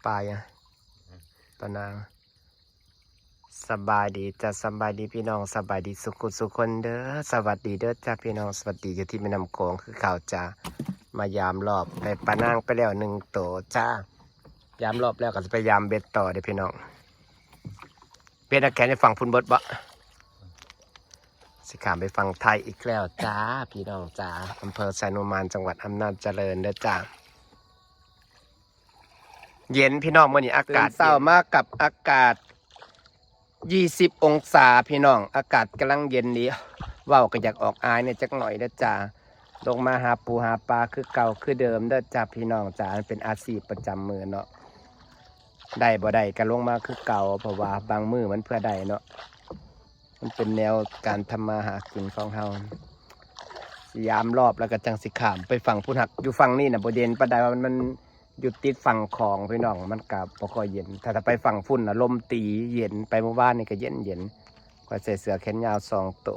ປາຫຍັງ ປານາງ. ສະບາຍດີຈ້າ ສະບາຍດີພີ່ນ້ອງ ສະບາຍດີສູ່ຜູ້ສູ່ຄົນເດີ ສະຫວັດດີເດີຈ້າພີ່ນ້ອງ ສະຫວັດດີຢູ່ທີ່ແມ່ນ້ຳໂຂງຄືເກົ່າຈ້າ. ມາຢາມລອບ ໄດ້ປານາງໄປແລ້ວໜຶ່ງໂຕຈ້າ. ຢາມລອບແລ້ວກໍຊິໄປຢາມເບັດຕໍ່ເດີພີ່ນ້ອງ. ເບັດນະແກນໄປຝັ່ງພຸ້ນເບິດບໍ່? ຊິຂ້າມໄປຝັ່ງໄທອີກແລ້ວຈ້າ ພີ່ນ້ອງຈ້າ. ອຳເພີໄຊນຸມານ ຈັງຫວັດອຳນາດຈະເລີນເດີຈ້າ. ເຢັນພີ່ນ້ອງ ມື້ນີ້ອາກາດ ຕື່ນເຊົ້າມາກັບອາກາດ ຊາວຫົກອົງສາພີ່ນ້ອງ ອາກາດກຳລັງເຢັນດີ. ເວົ້າກໍຢາກອອກອາຍແດ່ຈັກໜ້ອຍເດີຈ້າ. ລົງມາຫາປູຫາປາຄືເກົ່າຄືເດີມເດີຈ້າ ພີ່ນ້ອງຈ້າ. ເປັນອາຊີບປະຈຳມື້ເນາະ ໄດ້ບໍ່ໄດ້ກໍລົງມາຄືເກົ່າ ເພາະວ່າບາງມື້ມັນເພື່ອໄດ້ເນາະ. ມັນເປັນແນວການທຳມາຫາກິນຂອງເຮົາ. ຊິຢາມລອບແລ້ວກໍຈັ່ງຊິຂ້າມໄປຝັ່ງພຸ້ນ. ຫາກຢູ່ຝັ່ງນີ້ນະບໍ່ເຢັນປານໃດ ວ່າມັນ ມັນຢູ່ຕິດຝັ່ງຂອງພີ່ນ້ອງ ມັນກໍບໍ່ຄ່ອຍເຢັນ. ຖ້າ ຖ້າໄປຝັ່ງພຸ້ນນະລົມຕີເຢັນ ໄປມື້ວານນີ້ກໍເຢັນໆ. ຂ້ອຍໃສ່ເສື້ອແຂນຍາວສອງໂຕ.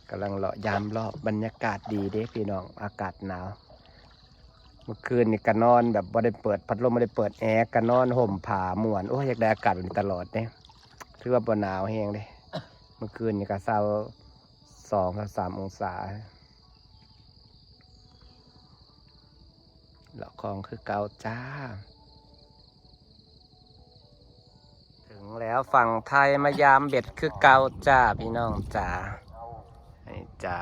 ກຳລັງເລາະຢາມລອບ ບັນຍາກາດດີເດ້ພີ່ນ້ອງ ອາກາດໜາວ. ເມື່ອຄືນນີ້ກໍນອນແບບບໍ່ໄດ້ເປີດພັດລົມ ບໍ່ໄດ້ເປີດແອ ກໍນອນຫົ່ມຜ້າມ່ວນ. ໂອ້ຍ ຢາກໄດ້ອາກາດແບບນີ້ຕະຫຼອດເດ້. ຖືວ່າບໍ່ໜາວແຮງເດ້. ເມື່ອຄືນນີ້ກໍຊາວສອງ ຊາວສາມອົງສາ. ເລາະຄອງຄືເກົ່າຈ້າ. ເຖິງແລ້ວຝັ່ງໄທ ມາຢາມເບັດຄືເກົ່າຈ້າ ພີ່ນ້ອງຈ້າ. ນີ້ຈ້າ.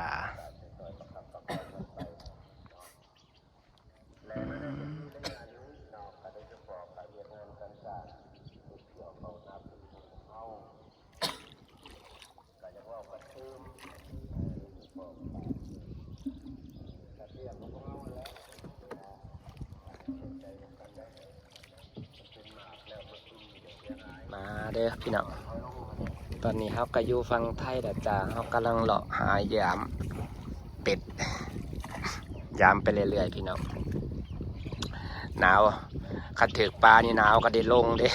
ມາເດີພີ່ນ້ອງ ຕອນນີ້ເຮົາກໍຢູ່ຝັ່ງໄທແລ້ວຈ້າ. ເຮົາກຳລັງເລາະຫາຢາມເປັດ ຢາມໄປເລື້ອຍໆ ພີ່ນ້ອງ. ໜາວ ຄັນຖືກປານີ້ໜາວກໍໄດ້ລົງເດ້.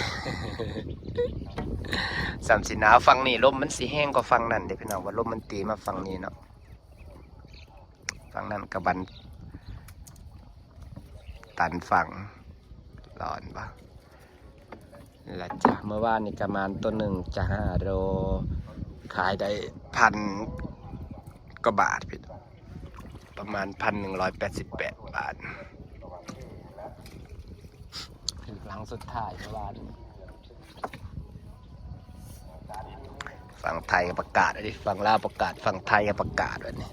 ສ່ຳຊິໜາວ. ຝັ່ງນີ້ລົມມັນຊິແຮງກວ່າຝັ່ງນັ້ນເດ້ພີ່ນ້ອງ ວ່າລົມມັນຕີມາຝັ່ງນີ້ເນາະ. ຝັ່ງນັ້ນກໍບັນຕັນຝັ່ງ ຮ້ອນບໍ່ລະຈ້າ. ເມື່ອວານນີ້ກະໝານໂຕໜຶ່ງຈະຫ້າໂລ ຂາຍໄດ້ພັນກວ່າບາດ ປະມານພັນໜຶ່ງຮ້ອຍແປດສິບແປດບາດ ຖືກຫຼັງສຸດທ້າຍເມື່ອວານ. ຝັ່ງໄທກໍປະກາດເດ້ ຝັ່ງລາວປະກາດ ຝັ່ງໄທກໍປະກາດບັດນີ້.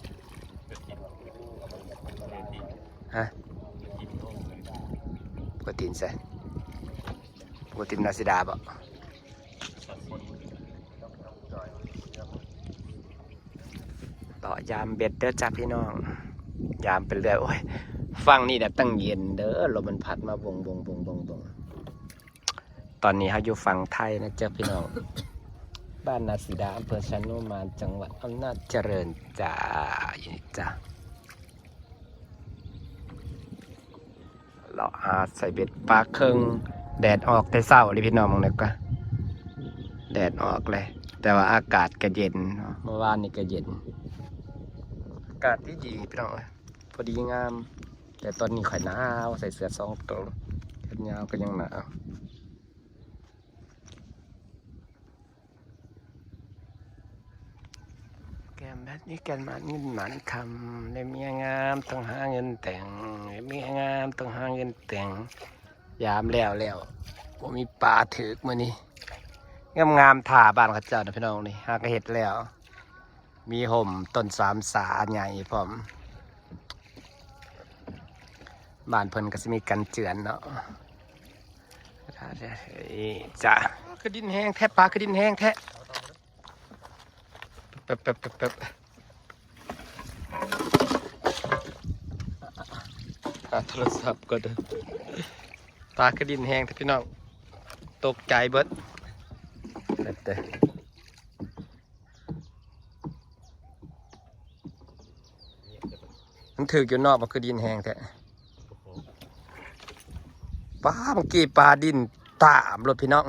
ຮະ? ໂກຕິນໃສ? ໂກຕິນລາຊິດາບໍ? ເລາະຢາມເບັດເດີຈ້າພີ່ນ້ອງ ຢາມໄປເລື້ອຍ. ໂອ້ຍ ຝັ່ງນີ້ນະຕັ້ງເຢັນເດີ ລົມມັນພັດມາວົງໆໆໆ. ຕອນນີ້ເຮົາຢູ່ຝັ່ງໄທນະເຈົ້າພີ່ນ້ອງ ບ້ານນາສີດາ ອຳເພີໄຊນຸມານ ຈັງຫວັດອຳນາດຈະເລີນຈ້າ ຢູ່ນີ້ຈ້າ. ເລາະຫາໃສ່ເບັດປາເຄິງ ແດດອອກແຕ່ເຊົ້າເລີຍພີ່ນ້ອງ ເບິ່ງແດ່ກວ່າ ແດດອອກເລີຍ ແຕ່ວ່າອາກາດກະເຢັນ ເມື່ອວານນີ້ກະເຢັນ ອາກາດດີໆ ພີ່ນ້ອງເອີຍ ພໍດີງາມ. ແຕ່ຕອນນີ້ຂ້ອຍໜາວ ໃສ່ເສື້ອສອງໂຕ ແຂນຍາວກໍຍັງໜາວ. ແກ້ມແບດນີ້ແກ່ນໝານເງິນໝານຄຳ ໄດ້ເມຍງາມຕ້ອງຫາເງິນແຕ່ງ ໄດ້ເມຍງາມຕ້ອງຫາເງິນແຕ່ງ. ຢາມແລ້ວແລ້ວ ບໍ່ມີປາຖືກມື້ນີ້ ງາມໆ ທ່າບ້ານເຂົາເຈົ້ານະພີ່ນ້ອງນີ້ ຫາກະເຮັດແລ້ວ. ມີຮົ່ມຕົ້ນສາມສາໃຫຍ່ພ້ອມ ບ້ານເພິ່ນກໍຊິມີກັນເຈື່ອນເນາະ ຈ້າ. ຄືດິນແຮງແທ້ ປາຄືດິນແຮງແທ້ ແປັບໆໆໆ ຫາໂທລະສັບກ່ອນເດີ ປາຄືດິນແຮງແທ້ພີ່ນ້ອງ ຕົກໃຈເບິດ ແຕ່ ມັນຖືກຢູ່ນອກ ມັນຄືດິນແຮງແທ້ ປາ ເມື່ອກີ້ປາດິນຕາມໂລດພີ່ນ້ອງ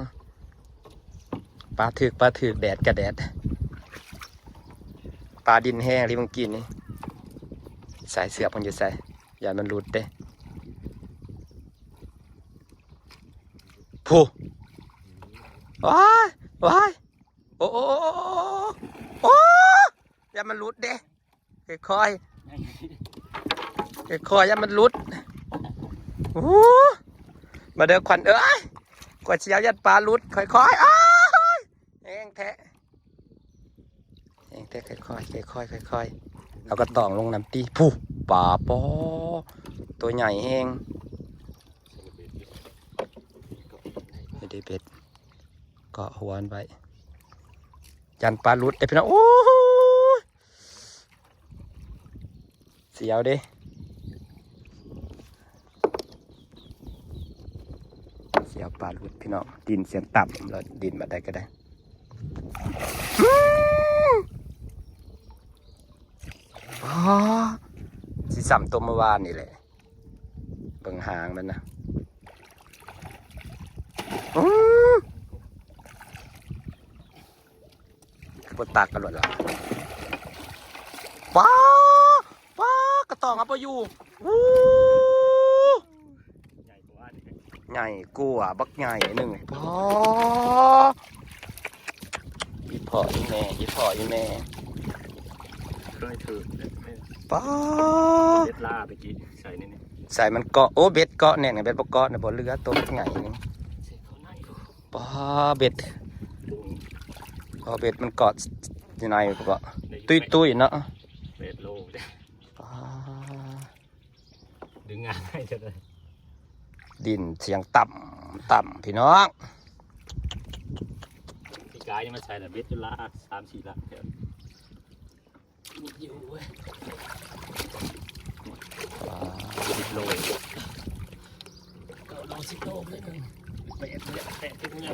ປາຖືກ ປາຖືກ ແດດກະແດດ. ປາດິນແຮງເລີຍເມື່ອກີ້ນີ້. ສາຍເຊືອກມັນຢູ່ໃສ? ຢ້ານມັນຫຼຸດເດ້. ຜູ້ ວ້າຍ ວ້າຍ ໂອ້ ໂອ້ ໂອ້ ໂອ້ ໂອ້ ໂອ້ ຢ້ານມັນຫຼຸດເດ້. ຄ່ອຍໆ ຄ່ອຍໆ ຢ້ານມັນຫຼຸດ. ໂອ້ ມາເດີຂວັນເອີຍ ຂ້ອຍຊິເອົາຢ້ານປາຫຼຸດ. ຄ່ອຍໆ ອ້າຍ ແຮງແທ້ ແຮງແທ້. ຄ່ອຍໆ ຄ່ອຍໆ ຄ່ອຍໆ ເອົາກະຕ່ອງລົງນຳຕິ. ຜູ້ ປາ ປໍ ໂຕໃຫຍ່ແຮງ. ນີ້ເດ້ເບັດ ເກາະຫົວມັນໄວ້ ຢ້ານປາຫຼຸດເດ້ພີ່ນ້ອງ. ໂອ້ຍ ສຽວເດ້ ສຽວປາຫຼຸດພີ່ນ້ອງ. ດິ້ນສຽງຕ່ຳ ແລ້ວດິ້ນບາດໃດກໍໄດ້. ອໍ ຊິຊ້ຳຕົວເມື່ອວານນີ້ແຫຼະ ເບິ່ງຫາງມັນນະ. ອື ຄືບໍ່ຕັກກັນໂລດລະ. ປ້າ ປ້າ ກະຕ່ອງເອົາບໍ່ຢູ່. ໂອ້ ໃຫຍ່ກວ່າ ບັກໃຫຍ່ໜຶ່ງ. ປ້າ ອີ່ພໍ່ອີ່ແມ່ ອີ່ພໍ່ອີ່ແມ່ ເຄີຍຖືກເດ້. ປ້າ ເບັດລາຕະກີ້ໃສ່ໃນນີ້ ໃສ່ມັນເກາະ. ໂອ້ ເບັດເກາະແໜ້ນ ເບັດບໍ່ເກາະນະ ບໍ່ເຫຼືອ ໂຕບັກໃຫຍ່ໜຶ່ງ. ປ້າ ເບັດ ອໍ ເບັດມັນເກາະຢູ່ໃນ ເກາະຕຸ້ຍໆ ເນາະ. ແປດໂລ ປ້າ ດຶງງານໃຫ້ຈັກ ດິ້ນສຽງຕ່ຳໆ ພີ່ນ້ອງ. ປີກາຍນີ້ມາໃສ່ລະ ເບັດຈຸລາສາມສີ່ຫຼັກແຖວ ຢູ່ເວີຍ. ສິບໂລ ເກົ້າໂລ ສິບໂລເລີຍ. ແປດ ແປດ ເຈັດໂລ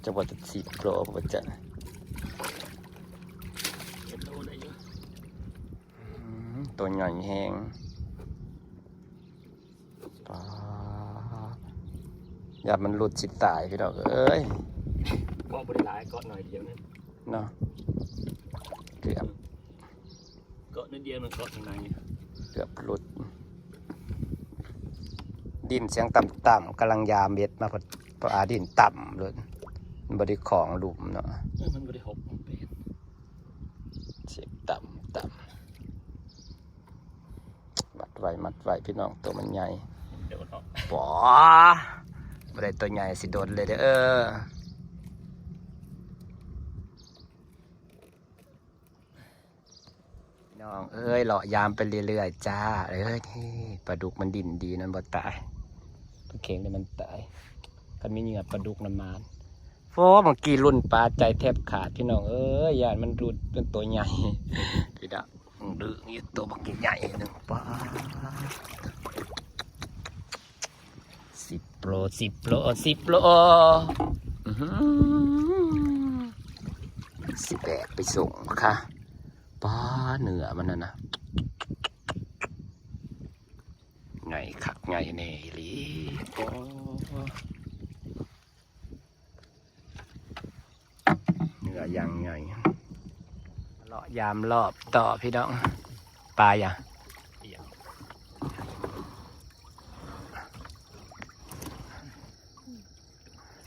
ຈັກວ່າສິບໂລບໍ່ຈັກ ເຈັດໂລໄດ້ຢູ່. ອືມ ໂຕໃຫຍ່ແຮງ. ປ້າ ຢ້ານມັນຫຼຸດຊິຕາຍພີ່ນ້ອງເອີຍ. ເກາະບໍ່ໄດ້ຫຼາຍ ເກາະໜ້ອຍດຽວນັ້ນເນາະ ເກືອບ ເກາະໜ້ອຍດຽວນັ້ນ ເກາະທາງໃນ ເກືອບຫຼຸດ. ດິ້ນສຽງຕ່ຳໆ ກຳລັງຢາມເບັດມາ ພະອາ ດິ້ນຕ່ຳໂລດ ມັນບໍ່ໄດ້ຂອງຫຼຸມເນາະ. ເອີ ມັນບໍ່ໄດ້ຫົກ ມັນເປັນສຽງຕ່ຳໆ. ມັດໄວ້ ມັດໄວ້ພີ່ນ້ອງ ໂຕມັນໃຫຍ່. ໂດດອອກ ບໍ່ ບໍ່ໄດ້ໂຕໃຫຍ່ ຊິໂດດເລີຍເດີ. ພີ່ນ້ອງເອີຍ ເລາະຢາມໄປເລື້ອຍໆ ຈ້າ. ເອີ ນີ້ປາດຸກມັນດິ້ນດີ ມັນບໍ່ຕາຍ ປາເຂັງນີ້ມັນຕາຍ. ຄັນມີເຫຍື່ອປາດຸກນຳມານ. ໂອ້ ເມື່ອກີ້ລຸ້ນປາໃຈແທບຂາດ ພີ່ນ້ອງເອີຍ ຢ້ານມັນຫຼຸດ ເປັນໂຕໃຫຍ່ ພີ່ນ້ອງ. ດຶງຢູ່ໂຕບັກໃຫຍ່ໜຶ່ງ. ປ້າ ສິບໂລ ສິບໂລ ສິບໂລ. ອື ຊິແບກໄປສົ່ງຄ່ະ. ປ້າ ເນື້ອມັນນັ້ນນະ ໃຫຍ່ຄັກໃຫຍ່ແນ່ອີ່ຫຼີ. ໂອ້ ເນື້ອຢ່າງໃຫຍ່. ເລາະຢາມລອບຕໍ່ພີ່ນ້ອງ. ປາຫຍັງ?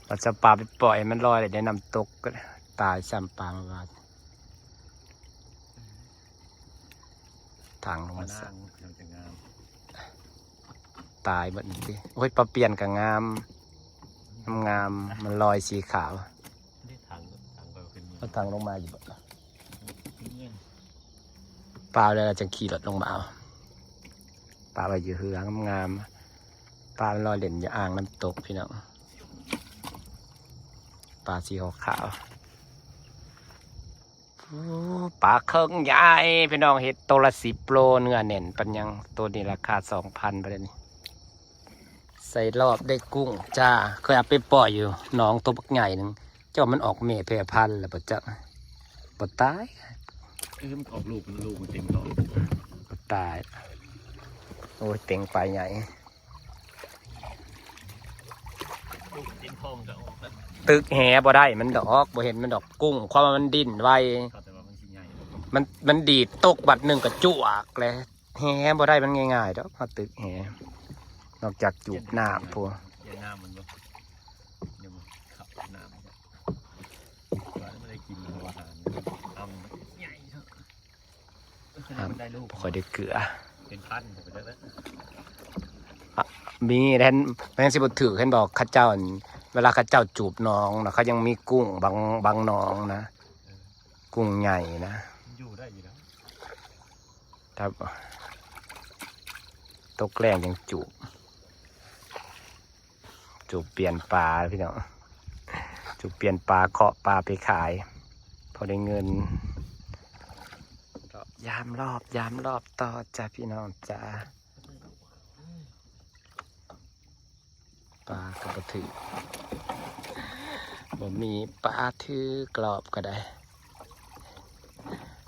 ວ່າຈະເອົາປາໄປປ່ອຍໃຫ້ມັນລອຍໄດ້ໃນນ້ຳຕົກ ຕາຍຊ້ຳປາມາວານ. ຖັງລົງມາ ຕາຍເບິດນີ້ຕິ. ໂອ້ຍ ປາປ່ຽນກໍງາມ ງາມ ມັນລອຍສີຂາວ. ເອົາຖັງລົງມາຢູ່ບໍ? ປາແລ້ວລະຈັ່ງຂີ່ລົດລົງມາເອົາ. ປາໄວ້ຢູ່ເຮືອງາມໆ. ປາມັນລອຍຫຼິ້ນຢູ່ອ່າງນ້ຳຕົກພີ່ນ້ອງ. ປາສີຂາວໆ. ໂອ້ ປາເຄິ່ງໃຫຍ່ພີ່ນ້ອງ ເຮັດໂຕລະສິບໂລ ເນື້ອແໜ້ນປານຫຍັງ. ໂຕນີ້ລາຄາສອງພັນບາດນີ້. ໃສ່ລອບໄດ້ກຸ້ງຈ້າ. ເຄີຍເອົາໄປປ່ອຍຢູ່ໜອງໂຕບັກໃຫຍ່ໜຶ່ງ ເຈົ້າມັນອອກແມ່ແຜ່ພັນແລ້ວບໍ່ຈັກ ບໍ່ຕາຍ. ເອີ ມັນອອກລູກ ມັນລູກມັນເຕັມທ້ອງ ບໍ່ຕາຍ. ໂອ້ຍ ເຕັງປາໃຫຍ່ ລູກມັນເຕັມທ້ອງກະອອກແລ້ວ. ຕຶກແຫບໍ່ໄດ້ມັນດອກ ບໍ່ເຫັນມັນດອກ ກຸ້ງ ຄວາມວ່າມັນດີ້ນໄວ. ເຂົາແຕ່ວ່າມັນຊິໃຫຍ່ ມັນ ມັນດີດຕົກບາດໜຶ່ງກໍຈວກແຫຼະ ແຫບໍ່ໄດ້ມັນງ່າຍໆດອກ ເຮົາຕຶກແຫ ນອກຈາກຈູບນ້ຳພຸ້ນ. ຢານນ້ຳມັນບໍ່ ຍັງບໍ່ເຂົ້ານ້ຳ ວ່າມັນໄດ້ກິນຫົວອາຫານ ອຳໃຫຍ່ເນາະ ບໍ່ຄ່ອຍໄດ້ເກືອ ເປັນພັນເຂົ້າໄປເດີ. ອະ ມີແລ້ວ ມັນຍັງຊິບໍ່ຖືກ ເຫັນບໍ່ ເຂົາເຈົ້າ ເວລາເຂົາເຈົ້າຈູບໜອງນະ ເຂົາຍັງມີກຸ້ງບາງ ບາງໜອງນະ ກຸ້ງໃຫຍ່ນະ ມັນຢູ່ໄດ້ຢູ່ແລ້ວ ຖ້າຕົກແລ້ງຍັງຈູບ ຈູບປ່ຽນປາພີ່ນ້ອງ ຈູບປ່ຽນປາ ເຄາະປາໄປຂາຍ ພໍໄດ້ເງິນ ຍາມລອບ ຍາມລອບຕໍ່ຈ້າພີ່ນ້ອງຈ້າ. ປາກໍບໍ່ຖືກ ບໍ່ມີປາຖືກລອບກໍໄດ້.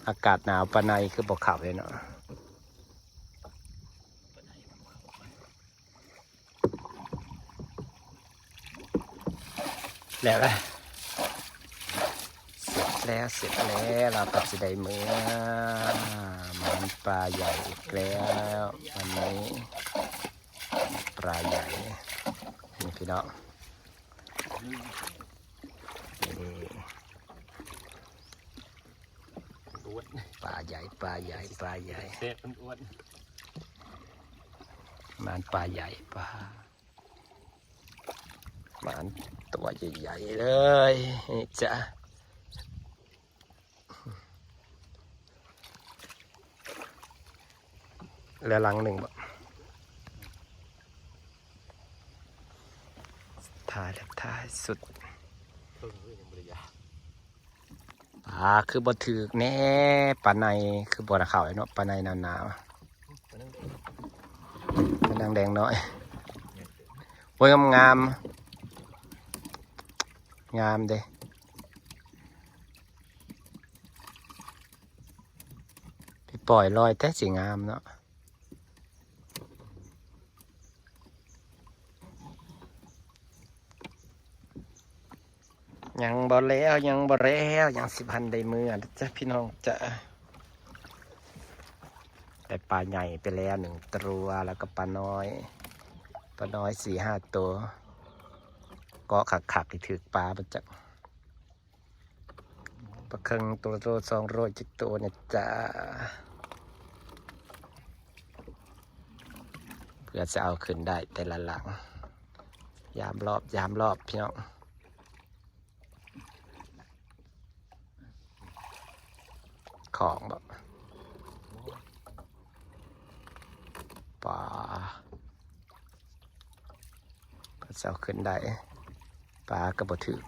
ອາກາດໜາວປາໃນຄືບໍ່ເຂົ້າເລີຍເນາະ. ແລ້ວລະ ເສັດແລ້ວ ເສັດແລ້ວ ລາວກໍຊິໄດ້ເມືອ. ມັນປາໃຫຍ່ອີກແລ້ວ ວັນນີ້ປາໃຫຍ່ ນີ້ພີ່ນ້ອງ ນີ້ ອ້ວນ ປາໃຫຍ່ ປາໃຫຍ່ ປາໃຫຍ່ ແຊບ ອ້ວນ ໝານປາໃຫຍ່ ປາ ໝານຕົວໃຫຍ່ໆເລີຍ ນີ້ຈ້າ. ແລ້ວຫຼັງໜຶ່ງບໍ ທ້າຍແລ້ວ ທ້າຍສຸດ ປາຄືບໍ່ຖືກແດ່ ປາໃນຄືບໍ່ນະເຂົ້າເນາະ ປາໃນໜາວໆ ປານາງແດງນ້ອຍ ໂອ້ຍ ງາມໆ ງາມເດ້ ໄປປ່ອຍລອຍແຕ່ຊິງາມເນາະ. ຍັງບໍ່ແລ້ວ ຍັງບໍ່ແລ້ວ ຍັງຊິບໍ່ທັນໄດ້ເມືອເດີຈ້າພີ່ນ້ອງຈ້າ. ໄດ້ປາໃຫຍ່ໄປແລ້ວໜຶ່ງຕົວ ແລ້ວກໍປານ້ອຍ ປານ້ອຍສີ່ຫ້າໂຕ ເກາະຄັກໆ ຊິຖືກປາບໍ່ຈັກ. ປາເຄິ່ງໂຕລະໂລສອງໂລຈັກໂຕນະຈ້າ ເພື່ອຈະເອົາຂຶ້ນໄດ້ແຕ່ລະຫຼັງ. ຍາມລອບ ຍາມລອບພີ່ນ້ອງ ຂອງບໍ ປາ ເພື່ອຈະເອົາຂຶ້ນໄດ້ ປາກໍບໍ່ຖືກ.